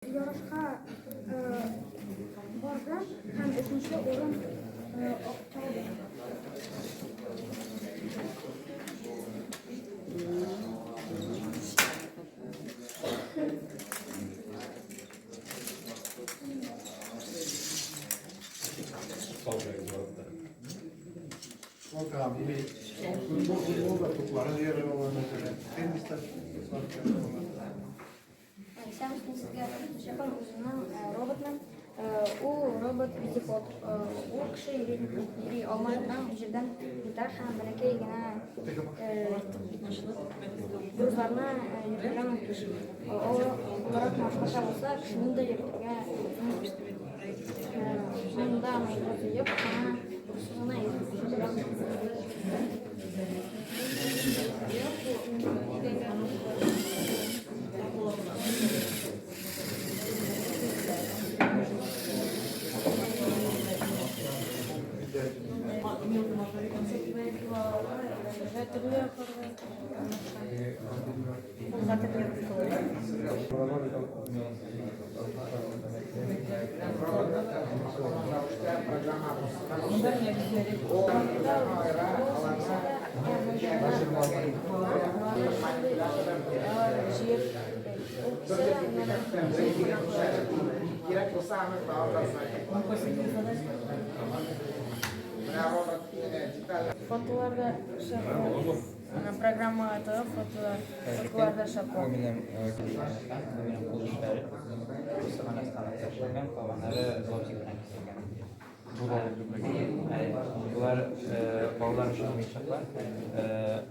Ярышка барды һәм өченче урын алды. Футбол, футболда тупларын җыярга була, мәсәлән, тенниста тупларын җыярга була. Исәнмесез, мин сезгә күрсәтәчәкмен үземнең роботны. Ул робот вездеход. Ул кеше йөри алмый торган җирдән үтә һәм бәләкәй генә грузларны йөртергә мөмкин. Олырак башкача булса, кешене дә йөртергә мөмкин. Монда аны җыеп, аны русыз гына йөртергә мөмкин. Фотоларда шәп. Ана программага тыгып фотолар, фотолар да шәп. Бу минем бу минем кул эшләре. Бусы гына станокта эшләнгән, калганнары лобзик белән киселгән. Болар балалар өчен уенчыклар.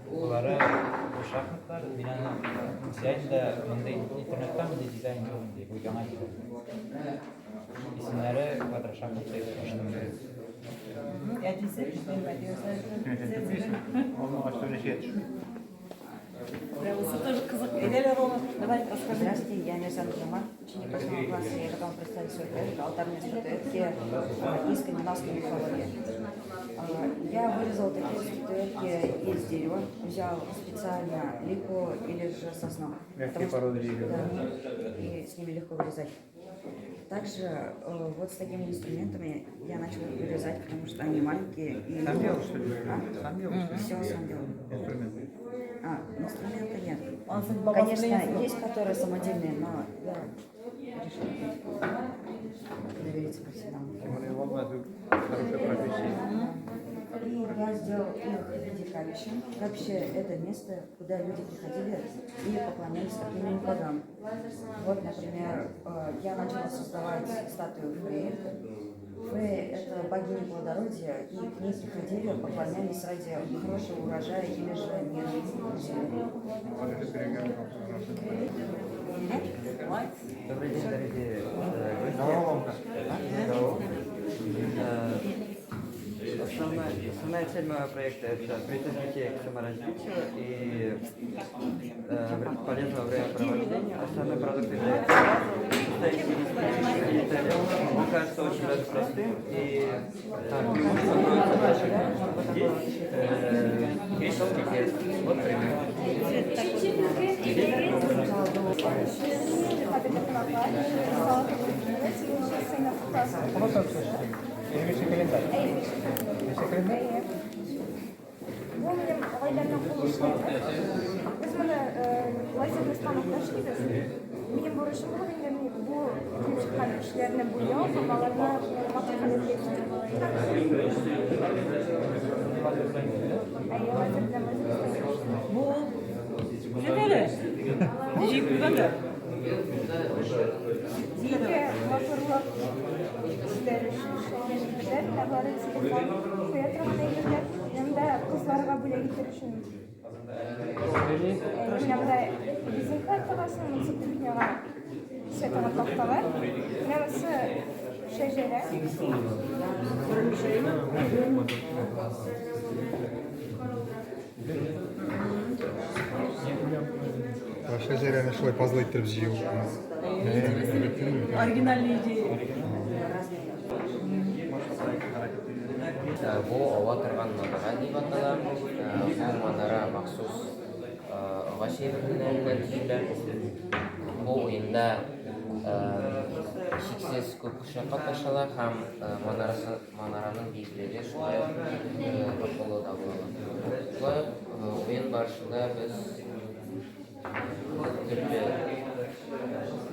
Болары бу шахматлар. Мин аны дизайнда мондый интернетта мондый дизайн юк инде. Бу яңа дизайн. Исемнәре квадрошахмат дип куштым. Әтисе, Здравствуйте, я Мирзан Джаман, ученик 8 класса. Я готова представить свой проект «Алтарные статуэтки из скандинавской мифологии». Я вырезал такие статуэтки из дерева, взял специально липу или же сосну. Мягкие породы дерева. Да, и с ними легко вырезать. Также вот с такими инструментами я начала вырезать, потому что они маленькие. И Сам делал, что ли? А? Сам делал, что ли? Все сам делал. Инструменты. А, инструмента нет. Конечно, Конечно, есть которые самодельные, но я решила довериться профессионалу. Тем более, волна хорошая профессия. И я сделал их в виде капища. Капище – это место, куда люди приходили и поклонялись каким-нибудь богам. Вот, например, я начала создавать статую Фреи. Фрея – это богиня плодородия, и к ней приходили, поклонялись ради хорошего урожая или же мира на земле. Добрый день, дорогие гости. Здорово. Основная цель моего проекта – это притянуть детей к саморазвитию и полезного времяпровождения. Основной продукт является состоящий из специфических тарелок. Он кажется очень даже простым и преимущество кроется дальше. Здесь греческий крест. Вот пример. Әйе. Бу минем гаиләмнең кул эшләре. Без моны лазерный станокта эшлибез. Минем бурычым булып инде мин бу килеп чыккан эшләрне буяу һәм аларны матур халәткә китерү. Әйе, лазер белән лазер станок. Бу Күрсәт әле. Җыеп куйганда. Ике матурлык эшләре өчен эшләнгән әйберләр. Менә болары телефон куя торган әйберләр. Менә монда кызларга бүләк итәр өчен. Менә монда резинка тыгасың, монысы кухняга кисә торган такталар. Менә монысы шәҗәрә. Шәҗәрәне шулай пазл иттереп җыю. Оригинальная идея. Бу ава торган манара дип атала. Бу манара махсус агач әйберләреннән төзелә. Бу уенда Чиксез күп кеше катнашалар һәм манарасы, манараның биеклеге шулай ук катлаулы да була. Шулай ук уен барышында без төрле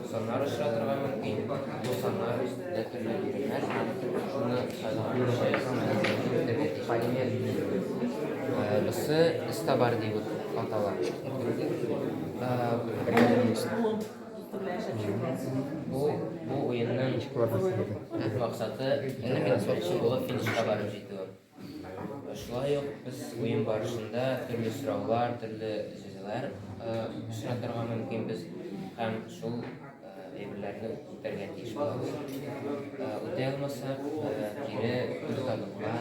саннар очратырга мөмкин. Бу саннар өстендә төрле биремнәр һәм шуны сайлаган кеше үтәргә тиеш. Бусы Эстабар дип атала. Бу бу уенның төп максаты беренче булып финишка барып җитү. Шулай ук без уен барышында төрле сораулар, төрле җәзалар очратырга мөмкинбез һәм шул әйберләрне үтәргә тиеш булабыз. Үтә алмасак, кире дүрт адымга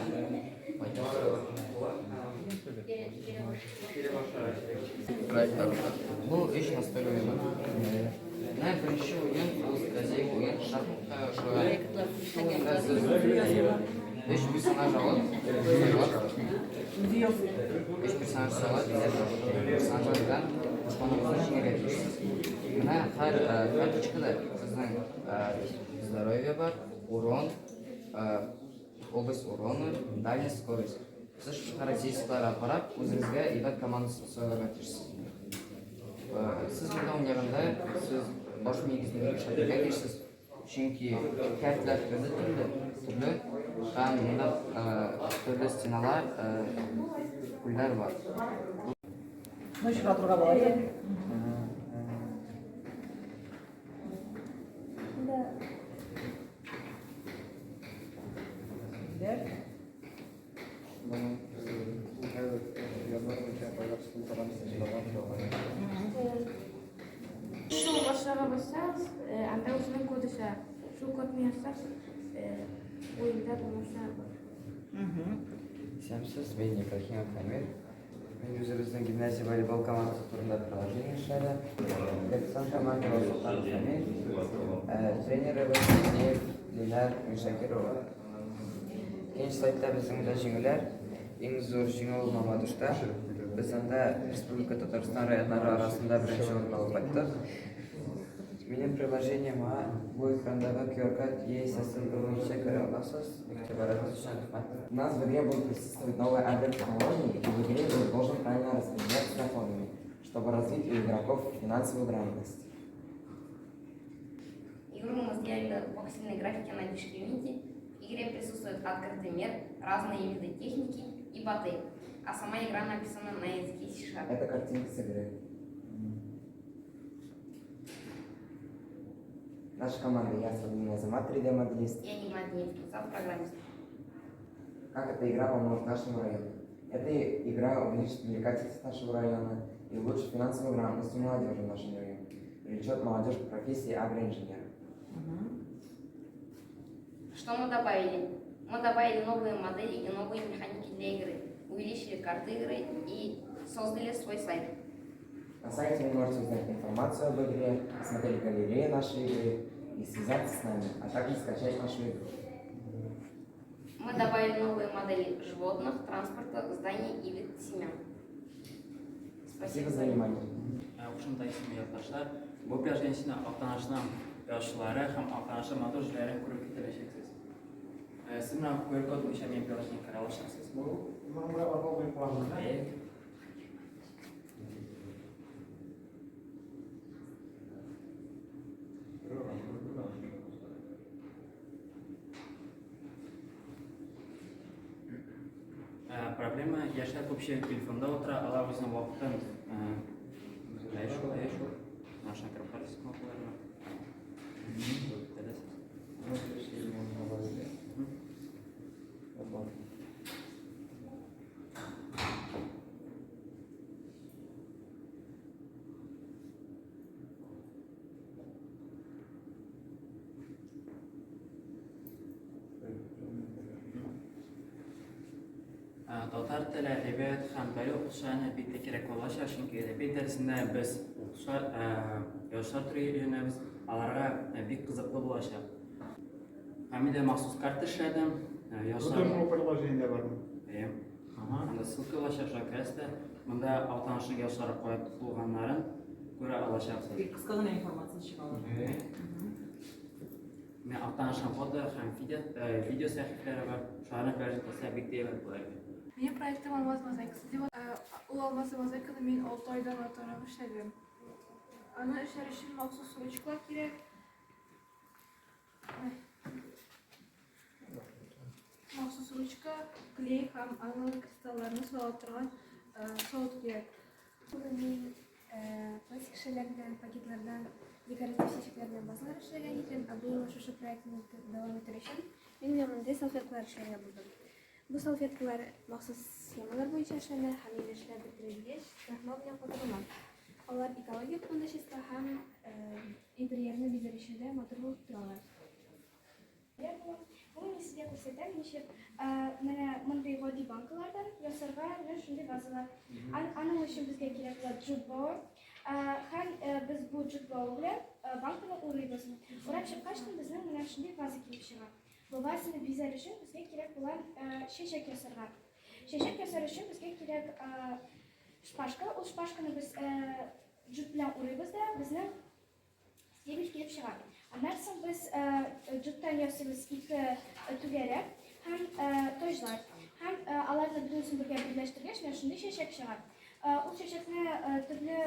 кайтабыз. Бу өч настольный уены. Менә беренче уен ул стратегик уен шахматка охшаган. Шул уенда сез өч персонаж алып, сайлап, өч персонаж сайлап, персонажлардан дошманыгызны җиңәргә тиешсез. Менә һәр карточкада сезнең здоровье бар, урон, область урона, дальность, скорость. Сез шушы характеристикаларга карап, үзегезгә әйбәт команда сайларга тиешсез. Сез монда уйнаганда, сез баш миегезне бик эшләтергә тиешсез. Чөнки кәртләр төрле төрле, төрле һәм монда төрле стеналар, күлләр бар. Ну, очратырга була. Да. Бер. Шул башлага бассагыз, анда үзенең коды чыга. Шул кодны язсагыз, уенда булмаса бар. Исәнмесез, мин Ибраһимов Амир. Мин үзебезнең гимназия волейбол командасы турында приложение эшләдем. Капитан команда Солтанов Амир, тренерыбыз Минеев Линар Миршакир улы. Икенче сайтта безнең дә җиңүләр. Иң зур җиңү ул Мамадышта. Без анда Республика Татарстан районнары арасында беренче урын алып кайттык. Минем приложениема бу экрандагы QR-код яисә ссылка буенча керә аласыз. Игътибарыгыз өчен рәхмәт. У нас в игре будут присутствовать новые агротехнологии, и в игре игрок должен правильно распоряжаться доходами, чтобы развить у игроков финансовую грамотность. Игру мы сделали в воксельной графике на движке Unity. В игре присутствует открытый мир, разные виды техники и боты. А сама игра написана на языке C-Sharp. Это картинка с игры. Наша команда я, Сабина Азамат, 3D-моделист. Я Нигмат Зав программист. Как эта игра поможет нашему району? Эта игра увеличит привлекательность нашего района и улучшит финансовую грамотность у молодежи в нашем районе. Привлечет молодежь к профессии агроинженера. Что мы добавили? Мы добавили новые модели и новые механики для игры, увеличили карты игры и создали свой сайт. На сайте вы можете узнать информацию об игре, посмотреть галерею нашей игры и связаться с нами, а также скачать нашу игру. Мы добавили новые модели животных, транспорта, зданий и вид семян. Спасибо за внимание. Кушымта исемле якташлар, бу приложениесендә Актанышның язучылары һәм Актанышның матур җирләрен күреп китә алачаксыз. Сез менә QR код буенча минем приложение керә алачаксыз. Бу моңа аркылы куйып да? Әйе. Проблема яшьләр күпчелек телефонда утыра, алар үзенең вакытын әйе шул, әйе шул. Машина кереп карыйсыз кнопкаларына. Беләсез. Татар теле, әдәбият һәм тарих укытучыларына бик тә кирәк булачак, чөнки әдәбият дәресендә без укытучылар, язучылар төргә өйрәнәбез, аларга бик кызыклы булачак. Һәм мин дә махсус карта эшләдем. Бу тоже приложение бармы? Әйе. Анда ссылка булачак, шуңа керәсез дә, монда Актанышның язучылары кая булганнарын күрә алачаксыз. Кыска гына информация чыга ала. Менә Актаныш һәм фото һәм видео, видео сәхифәләре бар. Шуларны пиар итсә бик тә әйбәт булыр иде. Минем проектым Алмаз мозаикасы дип Ул алмаз мозаиканы мин 6 айдан артыграк эшләдем. Аны эшләр өчен махсус ручкалар кирәк. Махсус ручка, клей һәм аның кристалларны сала торган савыт кирәк. Бүген мин пластик шешәләрдән, пакетлардан декоратив чәчәкләр белән вазалар эшләгән идем, ә бу юлы шушы проектны дәвам итәр өчен мин менә мондый салфеткалар эшләргә булдым. Бу салфеткалар махсус схемалар буенча эшләнә һәм инде эшләп бетерелгәч, крахмал белән катырыла. Алар экологик яктан да чиста һәм интерьерны бизәр өчен дә матур булып торалар. Бүген мин сезгә күрсәтәм, ничек менә мондый гади банкалардан ясарга менә шундый вазалар. Аның өчен безгә кирәк була джутбау. Һәм без бу джутбау белән банканы урыйбыз. Урап чыккач та безнең менә шундый ваза килеп чыга. Бу вазаны бизәр өчен безгә кирәк була чәчәк ясарга. Чәчәк ясар өчен безгә кирәк шпажка. Ул шпажканы без джут белән урыйбыз да, безнең Стебель килеп чыга. Аннан соң без джуттан ясыйбыз ике түгәрәк һәм таҗлар. Һәм аларны бөтенесен бергә берләштергәч, менә шундый чәчәк чыга. Ул чәчәкне төрле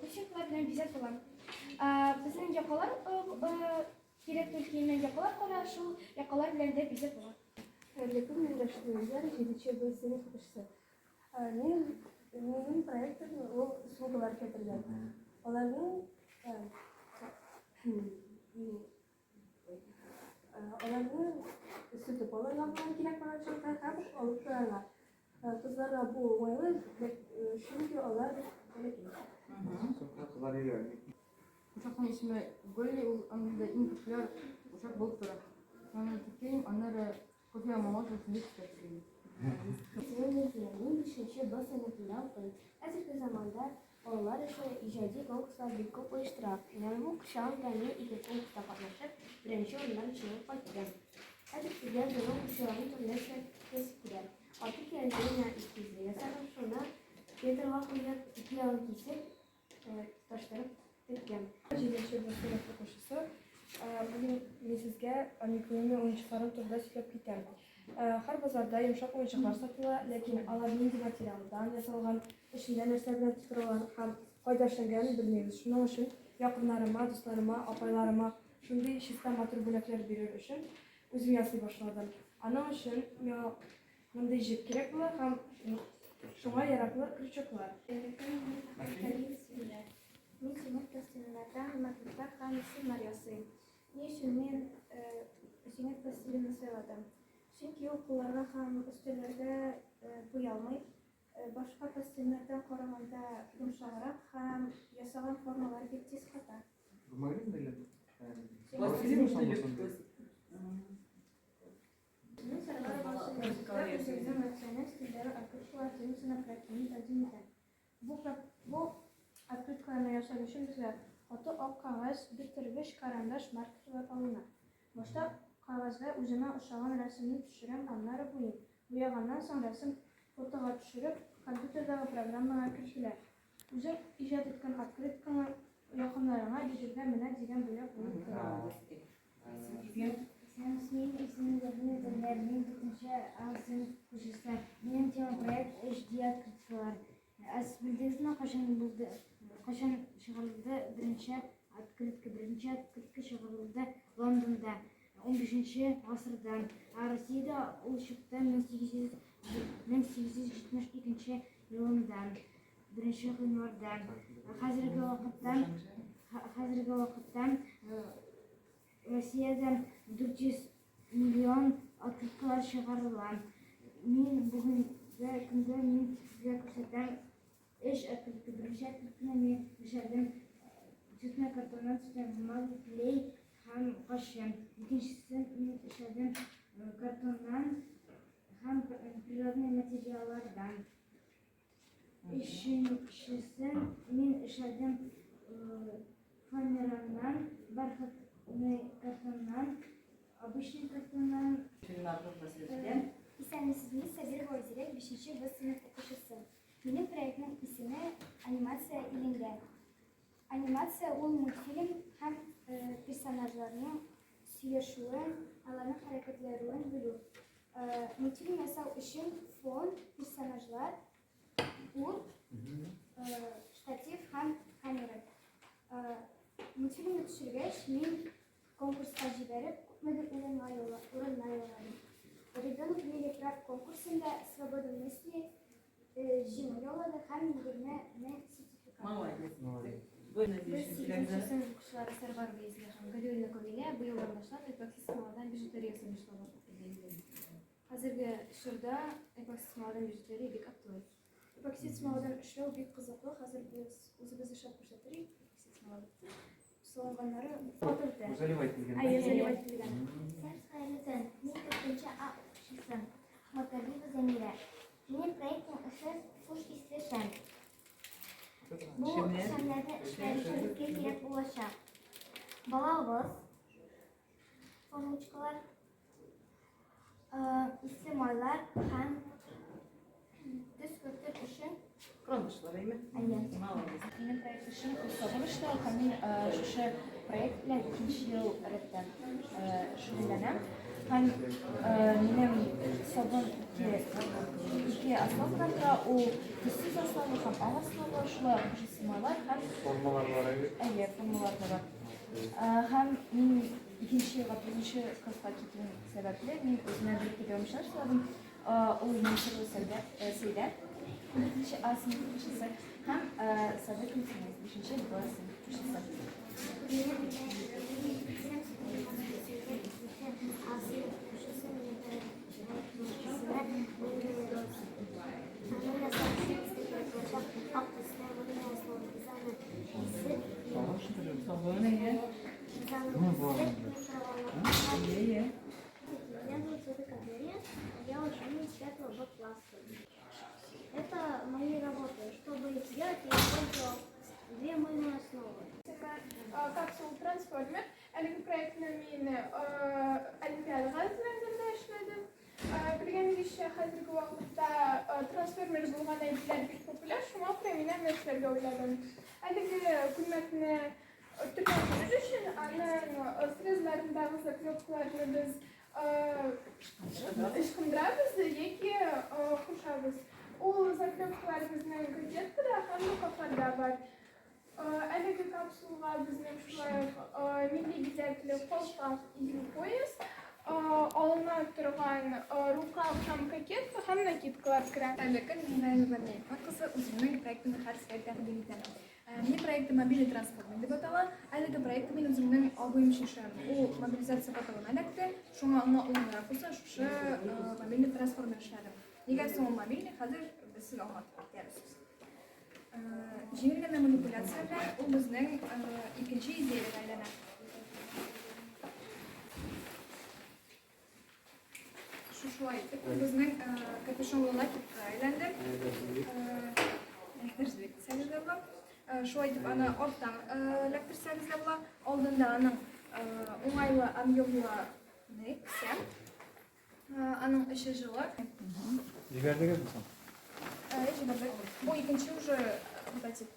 бусинкалар белән бизәп була. Безнең якалар кирәк түгел, киемнән якалар кала, шул якалар белән дә бизәп була. Хәерле көн, мин Рәшит Миннәзәров, 7 Б сыйныф укучысы. Мин минем проектым ул сумкалар кертелгән. Аларның аларны сүтеп алырга була кирәк булган чакта һәм алып торырга. Кызларга бу уңайлы, чөнки алар бәләкәй. Кызлар йөргән. Курчакның исеме Голли, ул Англиядә иң популяр курчак булып тора. Аны текәем, аннары кофе һәм мамалык белән шундый төстә эшлим. Исемем Гөлфия, мин бишенче Б сыйныфында укыйм. Хәзерге заманда балалар өчен иҗади конкурслар бик күп оештыра. Менә бу курчагым белән мин ике конкурста катнашып, беренче урыннан чыгып кайттым. Хәзер сезгә үземнең курчагым турында сөйләп киләм. Аты кирәкле генә эскизы ясадым, шуны фетрга куеп, ике ягын кисеп, тоташтырып теккән. Җиденче Б сыйныф укучысы. Бүген мин сезгә амигуруми уенчыклары турында сөйләп китәм. Һәр базарда йомшак уенчыклар сатыла, ләкин алар нинди материалдан ясалган, эчендә нәрсә белән тутырылган һәм кайда эшләнгәнен белмибез. Шуның өчен якыннарыма, дусларыма, апайларыма шундый чиста матур бүләкләр бирер өчен үзем ясый башладым. Аның өчен миңа Мондый җеп кирәк була һәм шуңа яраклы крючоклар. Мин тимер пластилиннардан макетлар һәм рәсемнәр ясыйм. Ни өчен мин җиңел пластилинны сайладым? Чөнки ул кулларга һәм өстәлләргә буялмый, башка пластилиннардан караганда йомшаграк һәм ясаган формалар бик тиз ката. Пластилин, что ли? Бу открыткаларны ясар өчен безгә каты ак кәгазь, бөтергеч, карандаш, маркерлар алына. Башта кәгазьгә үземә ошаган рәсемне төшерәм, аннары буйыйм. Буяганнан соң рәсем фотога төшереп, компьютердагы программага кертелә. Үзең иҗат иткән открытканы якыннарыңа бирергә менә дигән бүләк булып тора. Минем исемем Зәбинә Зәмләр, мин дүртенче А сыйныф укучысы. Минем тема проект HD открыткалар. Ә сез белдегезме, кайчан булды, кайчан чыгарылды беренче открытка? Беренче открытка чыгарылды Лондонда 15 гасырда. Ә Россиядә ул чыкты 1800 1872 елында, беренче гыйнварда. Хәзерге вакытта хәзерге вакытта Россиядә 400 миллион открыткалар чыгарыла. Мин бүгенге көндә мин сезгә күрсәтәм өч открытка. Беренче открытканы мин эшләдем цветной картоннан, цветной бумага, клей һәм кашын. Икенчесен мин эшләдем картоннан һәм природный материаллардан. Өченчесен мин эшләдем фоамираннан, бархатный картоннан, обычный картоннан. Исәнмесез, мин Сабирова Айзилә, бишенче Б сыйныф укучысы. Минем проектның исеме Анимация илендә. Анимация ул мультфильм һәм персонажларның. сөйләшүен, аларның хәрәкәтләрен белү. Мультфильм ясау өчен фон, персонажлар, ут, штатив һәм камера. Мультфильмны төшергәч, мин конкурска җибәреп, күпмедер урынга урыннар яуладым. Ребенок в мире прав конкурсында Свобода мысли җиңү яулады һәм 20 мең сертификат. Молодец. Молодец. Без сигезенче сыйныф укучылары Сәрвәрова Изилә һәм Галиуллина Камилә быелдан башлап эпокси смоладан бижутерия ясый башладык. Хәзерге чорда эпокси смоладан бижутерия бик актуаль. Эпоксид смоладан эшләү бик кызыклы. Хәзер без үзебез эшләп күрсәтер идек. Эпоксид смола бетте. Салынганнары Матур. Заливать ителгән. Әйе, заливать ителгән. Сәлам, хәерле көн. Мин дүртенче А укучысы Ахматгалиева Замирә. Минем проектның эше хуш исле шәм. Бу шәмнәрне эшләр өчен безгә кирәк булачак. Балавыз, формочкалар, исле майлар һәм төс кертер өчен Карандашлар, әйме? Әйе. Молодец. Минем проект эшем ул сабын эшләү һәм мин шушы проект белән икенче ел рәттән шөгыльләнәм. Һәм минем сабын ике основадан тора. Ул төссез основа һәм ак основа, шулай ук хуш майлар һәм Формалар бар, әйе. Әйе, формалар да бар. Һәм мин икенче елга тугызынчы класска китүем сәбәпле, мин үземә бер дәвамчылар сайладым. Ул Мансурова Сәүдә, Сәйдә, дүртенче А сыйныф укучысы һәм Садык Мөслимов, бишенче Б сыйныф укучысы. Минем исемем Сәйдә, икенче А сыйныф укучысы. Минем проект исеме Аны ясау өчен безгә кирәк булачак ак төсле мыльная основа. Без аны кисеп, Сабын, әйе. без аны кисеп, микроволновкага Әйе, әйе. Меня зовут Света Кадырия, я ученик 5 Б класса. Это мои работы. Чтобы их сделать, я использовал две мыльные основы. Капсул трансформер. Әлеге проектны мин олимпиадага әзерләнгәндә эшләдем. Белгәнегезчә, хәзерге вакытта трансформер булган әйберләр бик популяр, шуңа күрә мин аны эшләргә уйладым. Әлеге күлмәкне төрләндерер өчен аның срезларындагы заклепкаларны без ычкындырабыз яки кушабыз. Ул заклепкалар безнең кокеткада һәм рукавларда бар. Әлеге капсулга безнең шулай ук милли бизәкле калфак или пояс, алына торган рукав һәм кокетка һәм накидкалар керә. Хәерле көн, мин Наилә Нургалиева кызы, үземнең проектымны хәзер сезгә тәкъдим итәм. Минем проектым мобильный трансформер дип атала. Әлеге проектны мин үземнең абыем өчен эшләдем. Ул мобилизация потогына эләкте, шуңа аңа уңайрак булсын, шушы мобильный трансформер эшләдем. Нигә соң ул мобильный, хәзер без сезгә аңлатып китәбез. Җиңел генә манипуляция белән ул безнең икенче идеягә әйләнә. Шушылай итеп, ул безнең капюшонлы накидка әйләнде. Эләктерсәгез дә була. Шулай итеп, аны арттан эләктерсәгез дә була. Алдында аның уңайлы объемлы кесә. Аның эче җылы. Җибәрдегезме соң? Җибәрдек. Бу икенче уже прототип.